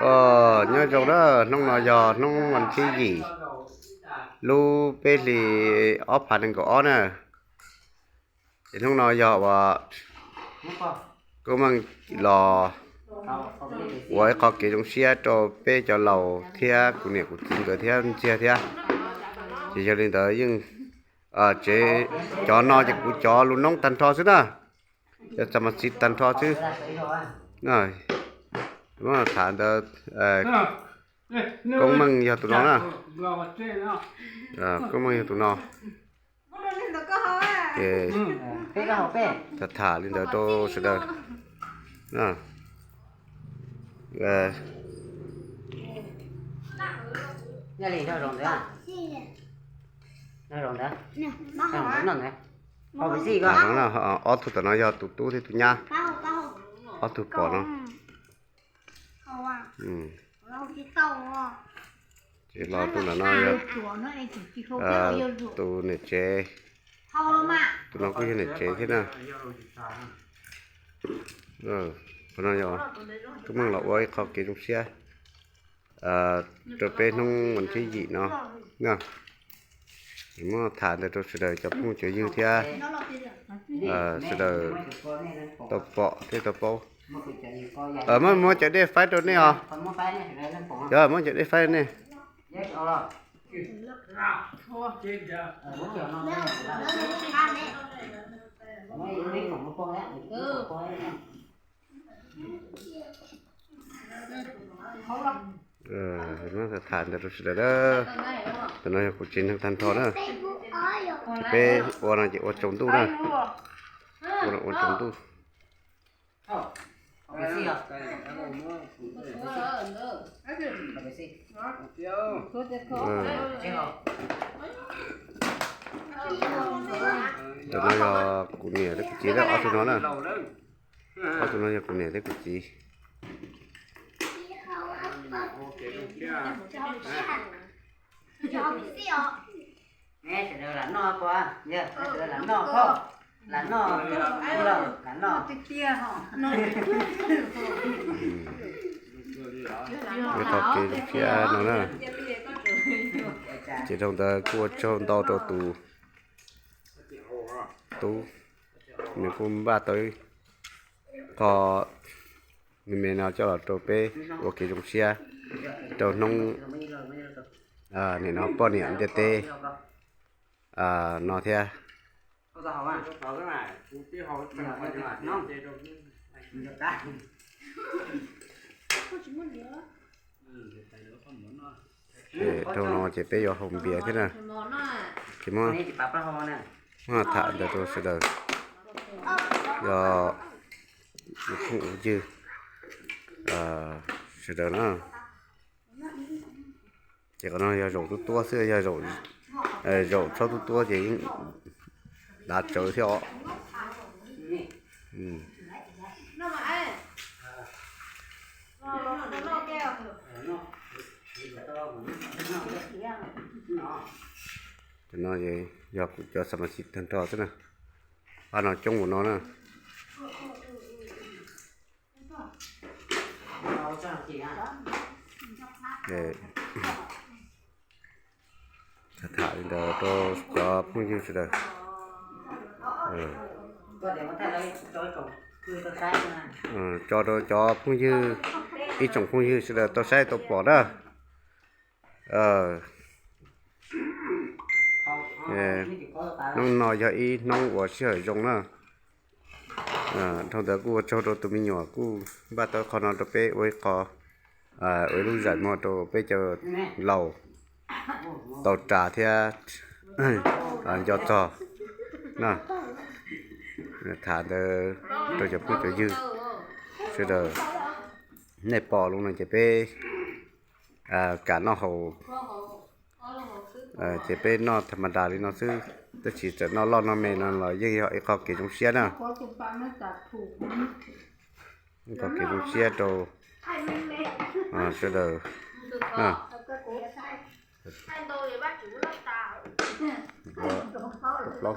Nyob zoo na, hnub no yog hnub vas thib yim lub peb hlis ob phav nees nkaum ob na. Ces hnub no yog uas Koob Meej los ua ib qho kev zoo siab rau peb cov laus thiab kuv niam kuv txiv nkawd thiab ntxiag thiab. Ces yog li ntawd yeej tsev, cov no ces kuv cov lus noob tag nrho xwb na, cov txaj mas txiv tag nrho xwb. Muab tham ntawd, Koob Meej yog tus no na. Koob Meej yog tus no. Ces tham tham li ntawd rau sawv daws. Ob tug tom no yog tus tub thiab tus nyab, ob tug pom no. Ces los tus no yog tus niam tsev, tus no kuj yog niam tsev thiab na. Qhov no yog Koob Meej los ua ib qho kev zoo siab rau peb hnub vas thib yim no. Muab tham ntawd rau sawv daws cov phooj cov ywg thiab sawv daws tau pom thiab tau paub. Muab muab cov dej faib rau nej os. Yog muab cov dej faib rau nej. Tham ntawd rau sawv daws na. Tus no yog kuv tsev neeg tag nrho na. Peb ua no ces ua tsaus ntuj na. Ua no ua tsaus ntuj. Tus no yog kuv niam thiab kuv txiv, ob tug no na. Ob tug no yog kuv niam thiab kuv txiv. Sawv daws lam noj, sawv daws lam noj, lam noj, lam noj. Ib qho kev zoo siab no na. Ces dhau ntawd kuj ua tsaug ntau rau tus tub, nws kuj npaj tau ib qho me me no coj los rau peb ua kev zoo siab rau hnub nim no poj niam ntiaj teb no thiab. Dhau no ces peb yuav haus npias thiab na. Ces muab tham ntawd rau sawv daws, yog phooj ywg sawv daws na. Ces qhov no yog zaum tuab tuab xwb, yog zaum txhob tuab tuab ces yeej dav tsawv thiab os. Cov no yog kuv cov xa mas xis tag nrho xwb na. Pab no coob ua no na. Tham tham li ntawd rau cov phooj ywg sawv daws, tso rau cov phooj ywg, ib tsoom phooj ywg sawv daws tau saib tau pom na. Hnub no yog ib hnub uas sij hawm zoo na. Dhau ntawd kuj ua tsaug rau tus me nyuam kuj npaj tau qhov no rau peb ua ib qho, ua ib lub zais muag rau peb cov laus tau ras thiab nco txog na. Tham ntawd rau cov phooj cov ywg sawv daws, nej pom lawm no ces peb kam noj haus, ces peb noj tham ma das li no xwb, tab sis txawm noj loj noj me no los yeej yog ib qho kev zoo siab na. Ib qho kev zoo siab rau sawv daws. Plaub